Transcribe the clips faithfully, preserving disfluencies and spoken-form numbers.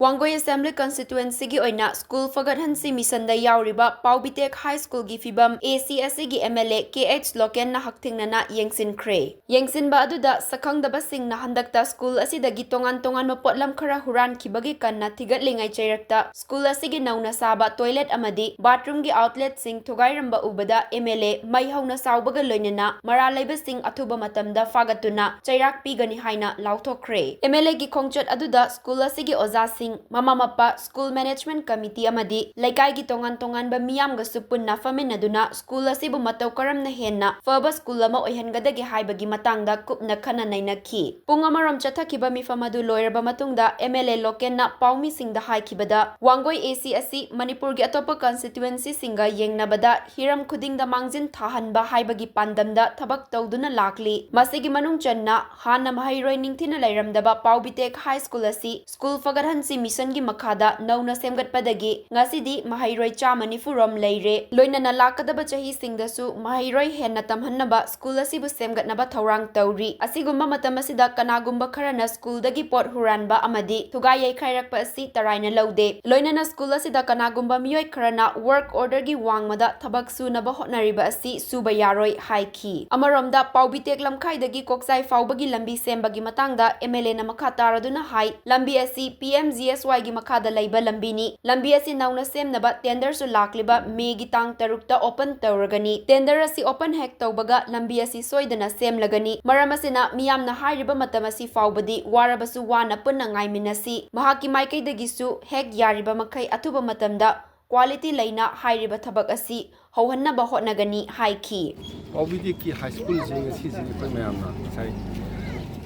Wangoi assembly ꯀꯟꯁꯇꯤꯇ꯭ꯋꯦꯟꯁꯤꯒꯤ ꯑꯣꯏꯅ school ꯐꯒꯠꯍꯟꯁꯤ ꯃꯤꯁꯟꯗ ꯌꯥꯎꯔꯤꯕ ꯄꯥꯎꯕꯤꯇꯦꯛ ꯍꯥꯏ ꯁ꯭ꯀꯨꯜꯒꯤ ꯐꯤꯕꯝ ꯑꯦ ꯁꯤ ꯑꯁꯤꯒꯤ M L A K H ꯂꯣꯀꯦꯟꯅ ꯍꯛꯊꯦꯡꯅꯅ ꯌꯦꯡꯁꯤꯟꯈ꯭ꯔꯦ꯫ ꯌꯦꯡꯁꯤꯟꯕ ꯑꯗꯨꯗ ꯁꯛꯈꯪꯗꯕꯁꯤꯡꯅ ꯍꯟꯗꯛꯇ ꯁ꯭ꯀꯨꯜ ꯑꯁꯤꯗꯒꯤ ꯇꯣꯉꯥꯟ ꯇꯣꯉꯥꯟꯕ ꯄꯣꯠꯂꯝ ꯈꯔ ꯍꯨꯔꯥꯟꯈꯤꯕꯒꯤ ꯀꯟꯅ ꯊꯤꯒꯠꯂꯤꯉꯩ ꯆꯩꯔꯛꯇ ꯁ꯭ꯀꯨꯜ ꯑꯁꯤꯒꯤ ꯅꯧꯅ ꯁꯥꯕ ꯇꯣꯏꯂꯦꯠ ꯑꯃꯗꯤ ꯕꯥꯊꯔꯨꯝꯒꯤ ꯑꯥꯎꯠꯂꯦꯠꯁꯤꯡ ꯊꯨꯒꯥꯏꯔꯝꯕ ꯎꯕꯗ ꯑꯦꯝ ꯑꯦꯜ ꯑꯦ ꯃꯩ ꯍꯧꯅ ꯁꯥꯎꯕꯒ ꯂꯣꯏꯅꯅ ꯃꯔꯥꯜ ꯂꯩꯕꯁꯤꯡ ꯑꯊꯨꯕ ꯃꯇꯝꯗ ꯐꯥꯒꯠꯇꯨꯅ ꯆꯩꯔꯥꯛ ꯄꯤꯒꯅꯤ ꯍꯥꯏꯅ ꯂꯥꯎꯊꯣꯛꯈ꯭ꯔꯦ꯫ ꯑꯦꯝ ꯑꯦꯜ ꯑꯦꯒꯤ ꯈꯣꯡꯆꯠ ꯑꯗꯨꯗ ꯁ꯭ꯀꯨꯜ ꯑꯁꯤꯒꯤ ꯑꯣꯖꯥꯁꯤꯡ, ꯃꯃꯥ ꯃꯄꯥ, ꯁ꯭ꯀꯨꯜ ꯃꯦꯅꯦꯖꯃꯦꯟꯠ ꯀꯃꯤꯇꯤ ꯑꯃꯗꯤ ꯂꯩꯀꯥꯏꯒꯤ ꯇꯣꯉꯥꯟ ꯇꯣꯉꯥꯟꯕ ꯃꯤꯌꯥꯝꯒꯁꯨ ꯄꯨꯟꯅ ꯐꯝꯃꯤꯟꯅꯗꯨꯅ ꯁ꯭ꯀꯨꯜ ꯑꯁꯤꯕꯨ ꯃꯇꯧ ꯀꯔꯝꯅ ꯍꯦꯟꯅ ꯐꯕ ꯁ꯭ꯀꯨꯜ ꯑꯃ ꯑꯣꯏꯍꯟꯒꯗꯒꯦ ꯍꯥꯏꯕꯒꯤ ꯃꯇꯥꯡꯗ ꯀꯨꯞꯅ ꯈꯟꯅ ꯅꯩꯅꯈꯤ꯫ ꯄꯨꯡ ꯑꯃꯔꯣꯝ ꯆꯠꯊꯈꯤꯕ ꯃꯤꯐꯝ ꯑꯗꯨ ꯂꯣꯏꯔꯕ ꯃꯇꯨꯡꯗ ꯑꯦꯝ ꯑꯦꯜ ꯑꯦ ꯂꯣꯀꯦꯟꯅ ꯄꯥꯎꯃꯤꯁꯤꯡꯗ ꯍꯥꯏꯈꯤꯕꯗ, ꯋꯥꯡꯒꯣꯏ ꯑꯦ ꯁꯤ ꯑꯁꯤ ꯃꯅꯤꯄꯨꯔꯒꯤ ꯑꯇꯣꯞꯄ ꯀꯟꯁꯇꯤꯇ꯭ꯋꯦꯟꯁꯤꯁꯤꯡꯒ ꯌꯦꯡꯅꯕꯗ ꯍꯤꯔꯝ ꯈꯨꯗꯤꯡꯗ ꯃꯥꯡꯖꯤꯟ ꯊꯥꯍꯟꯕ ꯍꯥꯏꯕꯒꯤ ꯄꯥꯟꯗꯝꯗ ꯊꯕꯛ ꯇꯧꯗꯨꯅ ꯂꯥꯛꯂꯤ꯫ ꯃꯁꯤꯒꯤ ꯃꯅꯨꯡ ꯆꯟꯅ ꯍꯥꯟꯅ ꯃꯍꯩꯔꯣꯏ ꯅꯤꯡꯊꯤꯅ ꯂꯩꯔꯝꯗꯕ ꯄꯥꯎꯕꯤꯇꯦꯛ ꯍꯥꯏ ꯁ꯭ꯀꯨꯜ ꯑꯁꯤ ꯁ꯭ꯀꯨꯜ ꯐꯒꯠꯍꯟꯁꯤ ꯃꯤꯁꯟꯒꯤ ꯃꯈꯥꯗ ꯅꯧꯅ ꯁꯦꯝꯒꯠꯄꯗꯒꯤ ꯉꯁꯤꯗꯤ ꯃꯍꯩꯔꯣꯏ ꯆꯥꯝꯃ ꯅꯤꯐꯨ ꯔꯣꯝ ꯂꯩꯔꯦ꯫ ꯂꯣꯏꯅꯅ ꯂꯥꯛꯀꯗꯕ ꯆꯍꯤꯁꯤꯡꯗꯁꯨ ꯃꯍꯩꯔꯣꯏ ꯍꯦꯟꯅ ꯇꯝꯍꯟꯅꯕ ꯁ꯭ꯀꯨꯜ ꯑꯁꯤꯕꯨ ꯁꯦꯝꯒꯠꯅꯕ ꯊꯧꯔꯥꯡ ꯇꯧꯔꯤ꯫ ꯑꯁꯤꯒꯨꯝꯕ ꯃꯇꯝ ꯑꯁꯤꯗ ꯀꯅꯥꯒꯨꯝꯕ ꯈꯔꯅ ꯁ꯭ꯀꯨꯜꯗꯒꯤ ꯄꯣꯠ ꯍꯨꯔꯥꯟꯕ ꯑꯃꯗꯤ ꯊꯨꯒꯥꯏ ꯌꯩꯈꯥꯏꯔꯛꯄ ꯑꯁꯤ ꯇꯔꯥꯏꯅ ꯂꯧꯗꯦ꯫ ꯂꯣꯏꯅꯅ ꯁ꯭ꯀꯨꯜ ꯑꯁꯤꯗ ꯀꯅꯥꯒꯨꯝꯕ ꯃꯤꯑꯣꯏ ꯈꯔꯅ ꯋꯥꯔꯛ ꯑꯣꯔꯗꯔꯒꯤ ꯋꯥꯡꯃꯗ ꯊꯕꯛ ꯁꯨꯅꯕ ꯍꯣꯠꯅꯔꯤꯕ ꯑꯁꯤ ꯁꯨꯕ ꯌꯥꯔꯣꯏ ꯍꯥꯏꯈꯤ꯫ ꯑꯃꯔꯣꯝꯗ ꯄꯥꯎꯕꯤꯇꯦꯛ ꯂꯝꯈꯥꯏꯗꯒꯤ ꯀꯣꯛꯆꯥꯏ ꯐꯥꯎꯕꯒꯤ ꯂꯝꯕꯤ ꯁꯦꯝꯕꯒꯤ ꯃꯇꯥꯡꯗ ꯑꯦꯝ ꯑꯦꯜ ꯑꯦꯅ ꯃꯈꯥ ꯇꯥꯔꯗꯨꯅ ꯍꯥꯏ, ꯂꯝꯕꯤ ꯑꯁꯤ ꯄꯤ ꯑꯦꯝ ꯖꯤ ꯑꯦꯁ ꯋꯥꯏꯒꯤ ꯃꯈꯥꯗ ꯂꯩꯕ ꯂꯝꯕꯤꯅꯤ꯫ ꯂꯝꯕꯤ ꯑꯁꯤ ꯅꯧꯅ ꯁꯦꯝꯅꯕ ꯇꯦꯟꯗꯔꯁꯨ ꯂꯥꯛꯂꯤꯕ ꯃꯦꯒꯤ ꯇꯥꯡ ꯇꯔꯨꯛꯇ ꯑꯣꯄꯟ ꯇꯧꯔꯒꯅꯤ꯫ ꯇꯦꯟꯗꯔ ꯑꯁꯤ ꯑꯣꯄꯟ ꯍꯦꯛ ꯇꯧꯕꯒ ꯂꯝꯕꯤ ꯑꯁꯤ ꯁꯣꯏꯗꯅ ꯁꯦꯝꯂꯒꯅꯤ꯫ ꯃꯔꯝ ꯑꯁꯤꯅ ꯃꯤꯌꯥꯝꯅ ꯍꯥꯏꯔꯤꯕ ꯃꯇꯝ ꯑꯁꯤ ꯐꯥꯎꯕꯗꯤ ꯋꯥꯔꯕꯁꯨ ꯋꯥꯅ ꯄꯨꯟꯅ ꯉꯥꯏꯃꯤꯟꯅꯁꯤ꯫ ꯃꯍꯥꯛꯀꯤ ꯃꯥꯏꯀꯩꯗꯒꯤꯁꯨ ꯍꯦꯛ ꯌꯥꯔꯤꯕ ꯃꯈꯩ ꯑꯊꯨꯕ ꯃꯇꯝꯗ ꯀ꯭ꯋꯥꯂꯤꯇꯤ ꯂꯩꯅ ꯍꯥꯏꯔꯤꯕ ꯊꯕꯛ ꯑꯁꯤ ꯍꯧꯍꯟꯅꯕ ꯍꯣꯠꯅꯒꯅꯤ ꯍꯥꯏꯈꯤ꯫ ꯄꯥꯎꯕꯤꯗꯦꯛꯀꯤ ꯍꯥꯏ ꯁ꯭ꯀꯨꯜꯁꯦ ꯉꯁꯤꯁꯦ ꯑꯩꯈꯣꯏ ꯃꯌꯥꯝꯅ ꯉꯁꯥꯏ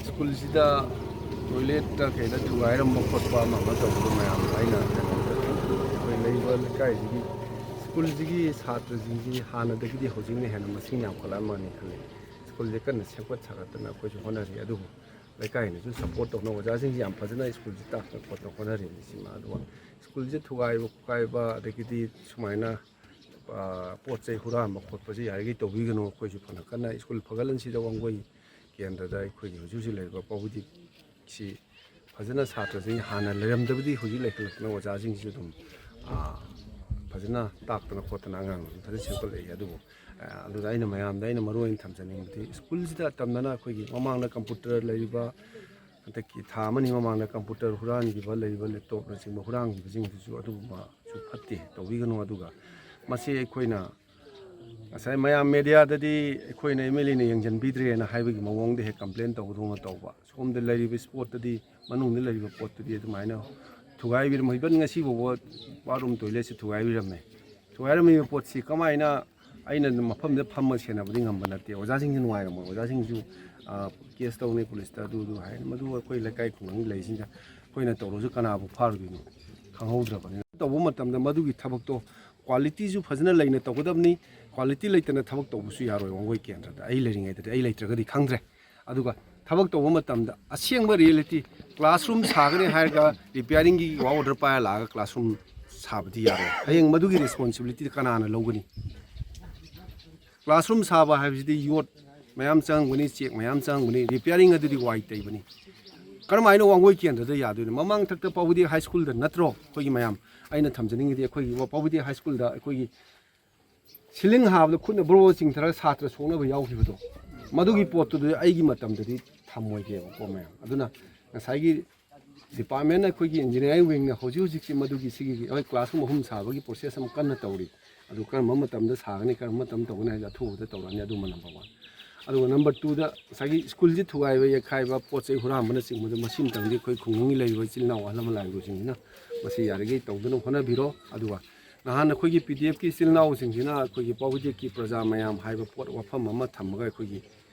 ꯁ꯭ꯀꯨꯜꯁꯤꯗ ꯇꯣꯏꯂꯦꯠꯇ ꯀꯩꯗ ꯊꯨꯒꯥꯏꯔꯝꯕ ꯈꯣꯠꯄ ꯑꯃ ꯑꯃ ꯇꯧꯕꯗꯣ ꯃꯌꯥꯝ ꯑꯩꯅ ꯀꯩꯅꯣꯗ ꯑꯩꯈꯣꯏ ꯂꯩꯔꯤꯕ ꯂꯩꯀꯥꯏꯁꯤꯒꯤ ꯁ꯭ꯀꯨꯜꯁꯤꯒꯤ ꯁꯥꯇ꯭ꯔꯁꯤꯡꯁꯤ ꯍꯥꯟꯅꯗꯒꯤꯗꯤ ꯍꯧꯖꯤꯛꯅ ꯍꯦꯟꯅ ꯃꯁꯤꯡ ꯌꯥꯝꯈꯠꯂꯛꯑꯃꯅꯤ ꯈꯜꯂꯤ꯫ ꯁ꯭ꯀꯨꯜꯁꯦ ꯀꯟꯅ ꯁꯦꯝꯒꯠ ꯁꯥꯒꯠꯇꯅ ꯑꯩꯈꯣꯏꯁꯨ ꯍꯣꯠꯅꯔꯤ, ꯑꯗꯨꯕꯨ ꯂꯩꯀꯥꯏꯅꯁꯨ ꯁꯞꯄꯣꯔꯠ ꯇꯧꯅ ꯑꯣꯖꯥꯁꯤꯡꯁꯤ ꯌꯥꯝ ꯐꯖꯅ ꯁ꯭ꯀꯨꯜꯁꯤ ꯇꯥꯛꯇꯅ ꯈꯣꯠꯇꯅ ꯍꯣꯠꯅꯔꯤ꯫ ꯁꯤꯃ ꯑꯗꯨꯒ ꯁ꯭ꯀꯨꯜꯁꯦ ꯊꯨꯒꯥꯏꯕ ꯈꯣꯠꯀꯥꯏꯕ ꯑꯗꯒꯤꯗꯤ ꯁꯨꯃꯥꯏꯅ ꯑ, ꯄꯣꯠ ꯆꯩ ꯍꯨꯔꯥꯟꯕ ꯈꯣꯠꯄꯁꯤ ꯌꯥꯔꯤꯈꯩ ꯇꯧꯕꯤꯒꯅꯨ꯫ ꯑꯩꯈꯣꯏꯁꯨ ꯐꯅ ꯀꯟꯅ ꯁ꯭ꯀꯨꯜ ꯐꯒꯠꯍꯟꯁꯤꯗ ꯋꯥꯡꯒꯣꯏ ꯀꯦꯟꯗ꯭ꯔꯗ ꯑꯩꯈꯣꯏꯒꯤ ꯍꯧꯖꯤꯛ ꯍꯧꯖꯤꯛ ꯂꯩꯔꯤꯕ ꯄꯥꯎꯕꯤꯗꯤꯛꯁꯤ ꯐꯖꯅ ꯁꯥꯇ꯭ꯔꯁꯤꯡ ꯍꯥꯟꯅ ꯂꯩꯔꯝꯗꯕꯗꯤ ꯍꯧꯖꯤꯛ ꯂꯩꯈꯠꯂꯛꯇꯅ ꯑꯣꯖꯥꯁꯤꯡꯁꯤꯁꯨ ꯑꯗꯨꯝ, ꯑꯥ, ꯐꯖꯅ ꯇꯥꯛꯇꯅ ꯈꯣꯠꯇꯅ ꯑꯉꯥꯡꯁꯤꯡ ꯐꯖꯅ ꯁꯦꯝꯒꯠꯂꯛꯏ꯫ ꯑꯗꯨꯕꯨ, ꯑꯥ, ꯑꯗꯨꯗ ꯑꯩꯅ ꯃꯌꯥꯝꯗ ꯑꯩꯅ ꯃꯔꯨ ꯑꯣꯏꯅ ꯊꯝꯖꯅꯤꯡꯕꯗꯤ ꯁ꯭ꯀꯨꯜꯁꯤꯗ ꯇꯝꯅꯅ ꯑꯩꯈꯣꯏꯒꯤ ꯃꯃꯥꯡꯗ ꯀꯝꯄ꯭ꯌꯨꯇꯔ ꯂꯩꯔꯤꯕ, ꯍꯟꯗꯛꯀꯤ ꯊꯥ ꯑꯃꯅꯤ ꯃꯃꯥꯡꯗ ꯀꯝꯄ꯭ꯌꯨꯇꯔ ꯍꯨꯔꯥꯟꯈꯤꯕ ꯂꯩꯔꯤꯕ, ꯂꯦꯞꯇꯣꯞꯅꯆꯤꯡꯕ ꯍꯨꯔꯥꯟꯈꯤꯕꯁꯤꯡꯗꯨꯁꯨ ꯑꯗꯨꯒꯨꯝꯕꯁꯨ ꯐꯠꯇꯦ, ꯇꯧꯕꯤꯒꯅꯨ꯫ ꯑꯗꯨꯒ ꯃꯁꯤ ꯑꯩꯈꯣꯏꯅ ꯉꯁꯥꯏ ꯃꯌꯥꯝ ꯃꯦꯗꯤꯌꯥꯗꯗꯤ ꯑꯩꯈꯣꯏꯅ ꯑꯦꯝ ꯑꯦꯜ ꯑꯦꯅ ꯌꯦꯡꯁꯤꯟꯕꯤꯗ꯭ꯔꯦꯅ ꯍꯥꯏꯕꯒꯤ ꯃꯑꯣꯡꯗ ꯍꯦꯛ ꯀꯝꯄ꯭ꯂꯦꯟ ꯇꯧꯕꯗꯧꯅ ꯇꯧꯕ, ꯁꯣꯝꯗ ꯂꯩꯔꯤꯕ ꯏꯁꯄꯣꯔꯠꯇꯗꯤ, ꯃꯅꯨꯡꯗ ꯂꯩꯔꯤꯕ ꯄꯣꯠꯇꯨꯗꯤ ꯑꯗꯨꯃꯥꯏꯅ ꯊꯨꯒꯥꯏꯕꯤꯔꯝꯃꯤ꯫ ꯏꯚꯟ ꯉꯁꯤ ꯐꯥꯎꯕ ꯕꯥꯠꯔꯨꯝ ꯇꯣꯏꯂꯦꯠꯁꯤ ꯊꯨꯒꯥꯏꯕꯤꯔꯝꯃꯦ꯫ ꯊꯨꯒꯥꯏꯔꯝꯃꯤꯕ ꯄꯣꯠꯁꯤ ꯀꯃꯥꯏꯅ ꯑꯩꯅ ꯃꯐꯝꯗ ꯐꯝꯃ ꯁꯦꯟꯅꯕꯗꯤ ꯉꯝꯕ ꯅꯠꯇꯦ꯫ ꯑꯣꯖꯥꯁꯤꯡꯁꯨ ꯅꯨꯡꯉꯥꯏꯔꯝꯃꯣꯏ꯫ ꯑꯣꯖꯥꯁꯤꯡꯁꯨ, ꯑꯥ, ꯀꯦꯁ ꯇꯧꯅꯤ ꯄꯨꯂꯤꯁꯇ, ꯑꯗꯨ ꯑꯗꯨ ꯍꯥꯏ꯫ ꯃꯗꯨ ꯑꯩꯈꯣꯏ ꯂꯩꯀꯥꯏ ꯈꯨꯡꯒꯪꯒꯤ ꯂꯩꯁꯤꯡꯗ ꯑꯩꯈꯣꯏꯅ ꯇꯧꯔꯁꯨ ꯀꯅꯥꯕꯨ ꯐꯥꯔꯨꯗꯣꯏꯅꯣ? ꯈꯪꯍꯧꯗ꯭ꯔꯕꯅꯤꯅ ꯇꯧꯕ ꯃꯇꯝꯗ ꯃꯗꯨꯒꯤ ꯊꯕꯛꯇꯣ ꯀ꯭ꯋꯥꯂꯤꯇꯤꯁꯨ ꯐꯖꯅ ꯂꯩꯅ ꯇꯧꯒꯗꯕꯅꯤ꯫ ꯀ꯭ꯋꯥꯂꯤꯇꯤ ꯂꯩꯇꯅ ꯊꯕꯛ ꯇꯧꯕꯁꯨ ꯌꯥꯔꯣꯏ꯫ ꯋꯥꯡꯒꯣꯏ ꯀꯦꯟꯗ꯭ꯔꯗ ꯑꯩ ꯂꯩꯔꯤꯉꯩꯗꯗꯤ, ꯑꯩ ꯂꯩꯇ꯭ꯔꯒꯗꯤ ꯈꯪꯗ꯭ꯔꯦ꯫ ꯑꯗꯨꯒ ꯊꯕꯛ ꯇꯧꯕ ꯃꯇꯝꯗ ꯑꯁꯦꯡꯕ ꯔꯤꯌꯦꯂꯤꯇꯤ, ꯀ꯭ꯂꯥꯁꯔꯨꯝ ꯁꯥꯒꯅꯤ ꯍꯥꯏꯔꯒ ꯔꯤꯄꯤꯌꯥꯔꯤꯡꯒꯤ ꯋꯥꯛ ꯑꯣꯔꯗꯔ ꯄꯥꯏꯔ ꯂꯥꯛꯑꯒ ꯀ꯭ꯂꯥꯁꯔꯨꯝ ꯁꯥꯕꯗꯤ ꯌꯥꯔꯣꯏ꯫ ꯍꯌꯦꯡ ꯃꯗꯨꯒꯤ ꯔꯦꯁꯄꯣꯟꯁꯤꯕꯤꯂꯤꯇꯤ ꯀꯅꯥꯅ ꯂꯧꯒꯅꯤ? ꯀ꯭ꯂꯥꯁꯔꯨꯝ ꯁꯥꯕ ꯍꯥꯏꯕꯁꯤꯗꯤ ꯌꯣꯠ ꯃꯌꯥꯝ ꯆꯪꯉꯝꯒꯅꯤ, ꯆꯦꯛ ꯃꯌꯥꯝ ꯆꯪꯉꯝꯒꯅꯤ, ꯔꯤꯄꯤꯌꯥꯔꯤꯡ ꯑꯗꯨꯗꯤ ꯋꯥꯏ ꯇꯩꯕꯅꯤ꯫ ꯀꯔꯝꯍꯥꯏꯅ ꯋꯥꯡꯒꯣꯏ ꯀꯦꯟꯗ꯭ꯔꯗ ꯌꯥꯗꯣꯏꯅꯣ? ꯃꯃꯥꯡꯊꯛꯇ ꯄꯥꯎꯕꯨꯗꯤ ꯍꯥꯏ ꯁ꯭ꯀꯨꯜꯗ ꯅꯠꯇ꯭ꯔꯣ? ꯑꯩꯈꯣꯏꯒꯤ ꯃꯌꯥꯝ, ꯑꯩꯅ ꯊꯝꯖꯅꯤꯡꯉꯤꯗꯤ ꯑꯩꯈꯣꯏꯒꯤ ꯄꯥꯎꯕꯨꯗꯤ ꯍꯥꯏ ꯁ꯭ꯀꯨꯜꯗ ꯑꯩꯈꯣꯏꯒꯤ ꯁꯤꯂꯤꯡ ꯍꯥꯕꯗ ꯈꯨꯠꯅ ꯕ꯭ꯔꯣ ꯆꯤꯡꯊꯔꯒ ꯁꯥꯇ꯭ꯔ ꯁꯣꯛꯅꯕ ꯌꯥꯎꯈꯤꯕꯗꯣ, ꯃꯗꯨꯒꯤ ꯄꯣꯠꯇꯨꯗꯤ ꯑꯩꯒꯤ ꯃꯇꯝꯗꯗꯤ ꯊꯝꯃꯣꯏꯗꯦꯕꯀꯣ ꯃꯌꯥꯝ꯫ ꯑꯗꯨꯅ ꯉꯁꯥꯏꯒꯤ ꯗꯤꯄꯥꯔꯠꯃꯦꯟ ꯑꯩꯈꯣꯏꯒꯤ ꯏꯟꯖꯤꯅꯤꯌꯥꯔꯤꯡ ꯋꯤꯡꯅ ꯍꯧꯖꯤꯛ ꯍꯧꯖꯤꯛꯁꯤ ꯃꯗꯨꯒꯤ ꯁꯤꯒꯤ ꯍꯣꯏ ꯀ꯭ꯂꯥꯁꯔꯨꯝ ꯑꯍꯨꯝ ꯁꯥꯕꯒꯤ ꯄ꯭ꯔꯣꯁꯦꯁ ꯑꯃ ꯀꯟꯅ ꯇꯧꯔꯤ꯫ ꯑꯗꯨ ꯀꯔꯝꯕ ꯃꯇꯝꯗ ꯁꯥꯒꯅꯤ, ꯀꯔꯝꯕ ꯃꯇꯝꯗ ꯇꯧꯒꯅꯤ ꯍꯥꯏꯕꯁꯦ ꯑꯊꯨꯕꯗ ꯇꯧꯔꯛꯑꯅꯤ꯫ ꯑꯗꯨꯃ ꯅꯝꯕꯔ ꯋꯥꯟ꯫ ꯑꯗꯨꯒ ꯅꯝꯕꯔ ꯇꯨꯗ ꯉꯁꯥꯏꯒꯤ ꯁ꯭ꯀꯨꯜꯁꯤ ꯊꯨꯒꯥꯏꯕ, ꯌꯩꯈꯥꯏꯕ, ꯄꯣꯠ ꯆꯩ ꯍꯨꯔꯥꯟꯕꯅꯆꯤꯡꯕꯗ ꯃꯁꯤꯃꯇꯪꯗꯤ ꯑꯩꯈꯣꯏ ꯈꯨꯡꯒꯪꯒꯤ ꯂꯩꯔꯤꯕ ꯏꯆꯤꯜ ꯏꯅꯥꯎ ꯑꯍꯜ ꯂꯃꯟ ꯂꯥꯏꯔꯕꯁꯤꯡꯁꯤꯅ ꯃꯁꯤ ꯌꯥꯔꯤꯈꯩ ꯇꯧꯗꯅꯕ ꯍꯣꯠꯅꯕꯤꯔꯣ꯫ ꯑꯗꯨꯒ ꯅꯍꯥꯟ ꯑꯩꯈꯣꯏꯒꯤ ꯄꯤ ꯗꯤ ꯑꯦꯐꯀꯤ ꯏꯆꯤꯜ ꯏꯅꯥꯎꯁꯤꯡꯁꯤꯅ ꯑꯩꯈꯣꯏꯒꯤ ꯄꯥꯎꯗꯦꯛꯀꯤ ꯄ꯭ꯔꯖꯥ ꯃꯌꯥꯝ ꯍꯥꯏꯕ ꯄꯣꯠ ꯋꯥꯐꯝ ꯑꯃ ꯊꯝꯃꯒ ꯑꯩꯈꯣꯏꯒꯤ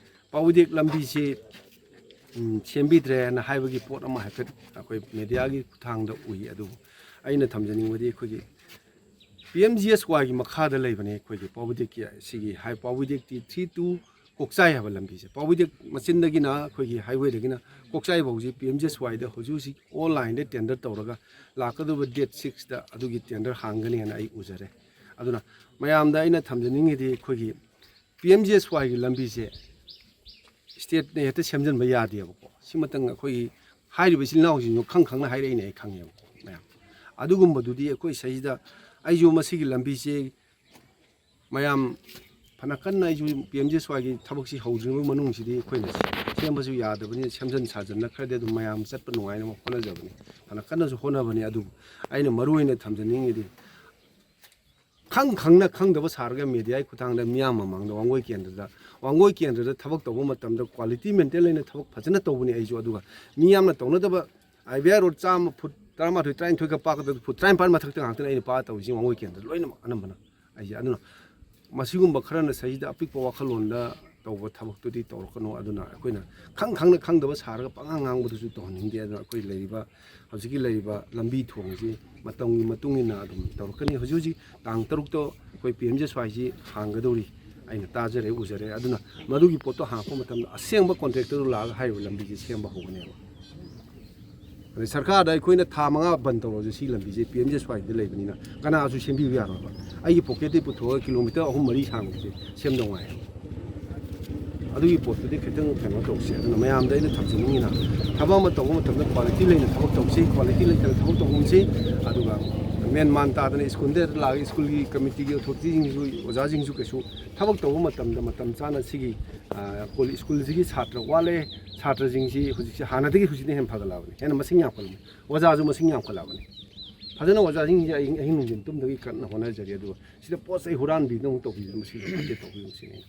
ꯄꯥꯎꯗꯦꯛ ꯂꯝꯕꯤꯁꯤ, ꯎꯝ, ꯁꯦꯝꯕꯤꯗ꯭ꯔꯦꯅ ꯍꯥꯏꯕꯒꯤ ꯄꯣꯠ ꯑꯃ ꯍꯥꯏꯐꯦꯠ ꯑꯩꯈꯣꯏ ꯃꯦꯗꯤꯌꯥꯒꯤ ꯈꯨꯠꯊꯥꯡꯗ ꯎꯏ꯫ ꯑꯗꯨꯕꯨ ꯑꯩꯅ ꯊꯝꯖꯅꯤꯡꯕꯗꯤ ꯑꯩꯈꯣꯏꯒꯤ ꯄꯤ ꯑꯦꯝ ꯖꯤ ꯑꯦꯁ ꯋꯥꯏꯒꯤ ꯃꯈꯥꯗ ꯂꯩꯕꯅꯦ ꯑꯩꯈꯣꯏꯒꯤ ꯄꯥꯎꯗꯦꯛꯀꯤ ꯁꯤꯒꯤ ꯍꯥꯏ ꯄꯥꯎꯗꯦꯛꯇꯤ ꯊ꯭ꯔꯤ ꯇꯨ ꯀꯣꯛꯆꯥꯏ ꯍꯥꯏꯕ ꯂꯝꯕꯤꯁꯦ꯫ ꯄꯥꯎꯗꯦꯛ ꯃꯆꯤꯟꯗꯒꯤꯅ ꯑꯩꯈꯣꯏꯒꯤ ꯍꯥꯏꯋꯦꯗꯒꯤꯅ ꯀꯣꯛꯆꯥꯏ ꯐꯥꯎꯁꯤ ꯄꯤ ꯑꯦꯝ ꯖꯤ ꯑꯦꯁ ꯋꯥꯏꯗ ꯍꯧꯖꯤꯛ ꯍꯧꯖꯤꯛ ꯑꯣꯟꯂꯥꯏꯟꯗ ꯇꯦꯟꯗꯔ ꯇꯧꯔꯒ ꯂꯥꯛꯀꯗꯧꯕ ꯗꯦꯠ ꯁꯤꯛꯁꯇ ꯑꯗꯨꯒꯤ ꯇꯦꯟꯗꯔ ꯍꯥꯡꯒꯅꯤ ꯍꯥꯏꯅ ꯑꯩ ꯎꯖꯔꯦ꯫ ꯑꯗꯨꯅ ꯃꯌꯥꯝꯗ ꯑꯩꯅ ꯊꯝꯖꯅꯤꯡꯉꯤꯗꯤ ꯑꯩꯈꯣꯏꯒꯤ ꯄꯤ ꯑꯦꯝ ꯖꯤ ꯑꯦꯁ ꯋꯥꯏꯒꯤ ꯂꯝꯕꯤꯁꯦ ꯁ꯭ꯇꯦꯠꯅ ꯍꯦꯛꯇ ꯁꯦꯝꯖꯤꯟꯕ ꯌꯥꯗꯦꯕꯀꯣ꯫ ꯁꯤꯃꯇꯪ ꯑꯩꯈꯣꯏꯒꯤ ꯍꯥꯏꯔꯤꯕ ꯏꯆꯤꯜ ꯏꯅꯥꯎꯁꯤꯡꯁꯨ ꯈꯪ ꯈꯪꯅ ꯍꯥꯏꯔꯛꯏꯅꯦ, ꯑꯩ ꯈꯪꯉꯦꯕ ꯃꯌꯥꯝ꯫ ꯑꯗꯨꯒꯨꯝꯕꯗꯨꯗꯤ ꯑꯩꯈꯣꯏ ꯁꯤꯗꯩꯁꯤꯗ ꯑꯩꯁꯨ ꯃꯁꯤꯒꯤ ꯂꯝꯕꯤꯁꯦ ꯃꯌꯥꯝ ꯐꯅ ꯀꯟꯅ ꯑꯩꯁꯨ ꯄꯤ ꯑꯦꯝ ꯖꯤ ꯑꯦꯁ ꯋꯥꯏꯒꯤ ꯊꯕꯛꯁꯤ ꯍꯧꯗ꯭ꯔꯤꯉꯩ ꯃꯅꯨꯡꯁꯤꯗꯤ ꯑꯩꯈꯣꯏꯅ ꯁꯦꯝꯕꯁꯨ ꯌꯥꯗꯕꯅꯤꯅ ꯁꯦꯝꯖꯤꯟ ꯁꯥꯖꯤꯟꯅ ꯈꯔꯗꯤ ꯑꯗꯨꯝ ꯃꯌꯥꯝ ꯆꯠꯄ ꯅꯨꯡꯉꯥꯏꯅꯕ ꯍꯣꯠꯅꯖꯕꯅꯤ꯫ ꯐꯅ ꯀꯟꯅꯁꯨ ꯍꯣꯠꯅꯕꯅꯤ꯫ ꯑꯗꯨꯕꯨ ꯑꯩꯅ ꯃꯔꯨ ꯑꯣꯏꯅ ꯊꯝꯖꯅꯤꯡꯉꯤꯗꯤ ꯈꯪ ꯈꯪꯅ ꯈꯪꯗꯕ ꯁꯥꯔꯒ ꯃꯦꯗꯤꯌꯥꯒꯤ ꯈꯨꯠꯊꯥꯡꯗ ꯃꯤꯌꯥꯝ ꯃꯃꯥꯡꯗ ꯋꯥꯡꯒꯣꯏ ꯀꯦꯟꯗ꯭ꯔꯗ, ꯋꯥꯡꯒꯣꯏ ꯀꯦꯟꯗ꯭ꯔꯗ ꯊꯕꯛ ꯇꯧꯕ ꯃꯇꯝꯗ quality maintain ꯂꯩꯅ ꯊꯕꯛ ꯐꯖꯅ ꯇꯧꯕꯅꯤ ꯑꯩꯁꯨ꯫ ꯑꯗꯨꯒ ꯃꯤ ꯌꯥꯝꯅ ꯇꯧꯅꯗꯕ ꯑꯥꯏ ꯕꯤ ꯑꯥꯏ ꯔꯣꯗ ꯆꯥꯝꯃ ꯐꯨꯠ ꯇꯔꯥꯃꯥꯊꯣꯏ, ꯇꯔꯥꯅꯤꯊꯣꯏꯒ ꯄꯥꯛꯀꯗꯕ ꯐꯨꯠ ꯇꯔꯥꯅꯤꯄꯥꯟ ꯃꯊꯛꯇ ꯉꯥꯛꯇꯅꯤ ꯑꯩꯅ ꯄꯥꯛꯑ ꯇꯧꯔꯤꯁꯤ ꯋꯥꯡꯒꯣꯏ ꯀꯦꯟꯗ꯭ꯔ ꯂꯣꯏꯅꯃꯛ ꯑꯅꯝꯕꯅ꯫ ꯑꯩꯁꯦ ꯑꯗꯨꯅ ꯃꯁꯤꯒꯨꯝꯕ ꯈꯔꯅ ꯁꯤꯗꯩꯁꯤꯗ ꯑꯄꯤꯛꯄ ꯋꯥꯈꯜꯂꯣꯟꯗ ꯇꯧꯕ ꯊꯕꯛꯇꯨꯗꯤ ꯇꯧꯔꯛꯀꯅꯨ꯫ ꯑꯗꯨꯅ ꯑꯩꯈꯣꯏꯅ ꯈꯪ ꯈꯪꯅ ꯈꯪꯗꯕ ꯁꯥꯔꯒ ꯄꯉꯥꯡ ꯉꯥꯡꯕꯗꯨꯁꯨ ꯇꯧꯍꯟꯅꯤꯡꯗꯦ꯫ ꯑꯗꯨꯅ ꯑꯩꯈꯣꯏ ꯂꯩꯔꯤꯕ, ꯍꯧꯖꯤꯛꯀꯤ ꯂꯩꯔꯤꯕ ꯂꯝꯕꯤ ꯊꯣꯡꯁꯤ ꯃꯇꯝꯒꯤ ꯃꯇꯨꯡ ꯏꯟꯅ ꯑꯗꯨꯝ ꯇꯧꯔꯛꯀꯅꯤ꯫ ꯍꯧꯖꯤꯛ ꯍꯧꯖꯤꯛ ꯇꯥꯡ ꯇꯔꯨꯛꯇ ꯑꯩꯈꯣꯏ ꯄꯤ ꯑꯦꯝ ꯖꯤ ꯑꯦꯁ ꯋꯥꯏꯁꯤ ꯍꯥꯡꯒꯗꯧꯔꯤ꯫ ꯑꯩꯅ ꯇꯥꯖꯔꯦ, ꯎꯖꯔꯦ꯫ ꯑꯗꯨꯅ ꯃꯗꯨꯒꯤ ꯄꯣꯠꯇꯣ ꯍꯥꯡꯉꯛꯄ ꯃꯇꯝꯗ ꯑꯁꯦꯡꯕ ꯀꯣꯟꯇ꯭ꯔꯦꯛꯇꯔꯗꯨ ꯂꯥꯛꯑꯒ ꯍꯥꯏꯔꯤꯕ ꯂꯝꯕꯤꯁꯤ ꯁꯦꯝꯕ ꯍꯧꯒꯅꯦꯕ꯫ ꯑꯗꯩ ꯁꯔꯀꯥꯔꯗ ꯑꯩꯈꯣꯏꯅ ꯊꯥ ꯃꯉꯥ ꯕꯟ ꯇꯧꯔꯁꯨ ꯁꯤ ꯂꯝꯕꯤꯁꯦ ꯄꯤ ꯑꯦꯝ ꯖꯤ ꯑꯦꯁ ꯋꯥꯏꯗ ꯂꯩꯕꯅꯤꯅ ꯀꯅꯥꯁꯨ ꯁꯦꯝꯕꯤꯕ ꯌꯥꯔꯣꯏꯕ꯫ ꯑꯩꯒꯤ ꯄꯣꯀꯦꯠꯇꯒꯤ ꯄꯨꯊꯣꯛꯑꯒ ꯀꯤꯂꯣꯃꯤꯇꯔ ꯑꯍꯨꯝ ꯃꯔꯤ ꯁꯥꯡꯕꯁꯦ ꯁꯦꯝꯗꯧ ꯉꯥꯏ꯫ ꯑꯗꯨꯒꯤ ꯄꯣꯠꯇꯨꯗꯤ ꯈꯤꯇꯪ ꯀꯩꯅꯣ ꯇꯧꯁꯤ꯫ ꯑꯗꯨꯅ ꯃꯌꯥꯝꯗ ꯑꯩꯅ ꯊꯝꯖꯅꯤꯡꯉꯤꯅ ꯊꯕꯛ ꯑꯃ ꯇꯧꯕ ꯃꯇꯝꯗ quality ꯂꯩꯅ ꯊꯕꯛ ꯇꯧꯁꯤ, quality ꯂꯩꯇꯅ ꯊꯕꯛ ꯇꯧꯒꯨꯝꯁꯤ꯫ ꯑꯗꯨꯒ ꯃꯦꯟ ꯃꯥꯟ ꯇꯥꯗꯅ ꯁ꯭ꯀꯨꯜꯗ ꯂꯥꯛꯑꯒ ꯁ꯭ꯀꯨꯜꯒꯤ ꯀꯃꯤꯇꯤꯒꯤ ꯑꯣꯊꯣꯔꯤꯇꯤꯁꯤꯡꯁꯨ, ꯑꯣꯖꯥꯁꯤꯡꯁꯨ ꯀꯩꯁꯨ ꯊꯕꯛ ꯇꯧꯕ ꯃꯇꯝꯗ ꯃꯇꯝ ꯆꯥꯅ ꯁꯤꯒꯤ, ꯑ, ꯀꯣꯜ-, ꯁ꯭ꯀꯨꯜꯁꯤꯒꯤ ꯁꯥꯇ꯭ꯔ ꯋꯥꯠꯂꯦ, ꯁꯥꯇ꯭ꯔꯁꯤꯡꯁꯤ ꯍꯧꯖꯤꯛꯁꯦ ꯍꯥꯟꯅꯗꯒꯤ ꯍꯧꯖꯤꯛꯅ ꯍꯦꯟꯅ ꯐꯒꯠꯂꯛꯑꯕꯅꯤ, ꯍꯦꯟꯅ ꯃꯁꯤꯡ ꯌꯥꯝꯈꯠꯂꯕꯅꯤ, ꯑꯣꯖꯥꯁꯨ ꯃꯁꯤꯡ ꯌꯥꯝꯈꯠꯂꯛꯑꯕꯅꯤ꯫ ꯐꯖꯅ ꯑꯣꯖꯥꯁꯤꯡꯁꯦ ꯑꯍꯤꯡ, ꯑꯍꯤꯡ ꯅꯨꯡꯊꯤꯟ ꯇꯨꯝꯗꯒꯤ ꯀꯟꯅ ꯍꯣꯠꯅꯖꯔꯤ꯫ ꯑꯗꯨꯒ ꯁꯤꯗ ꯄꯣꯠ ꯆꯩ ꯍꯨꯔꯥꯟꯕꯤꯗꯅ ꯑꯃꯨꯛ ꯇꯧꯕꯤꯗꯅ ꯃꯁꯤ ꯂꯣꯏ ꯐꯠꯇꯦ ꯇꯧꯕꯤꯕ ꯁꯤꯅꯤ꯫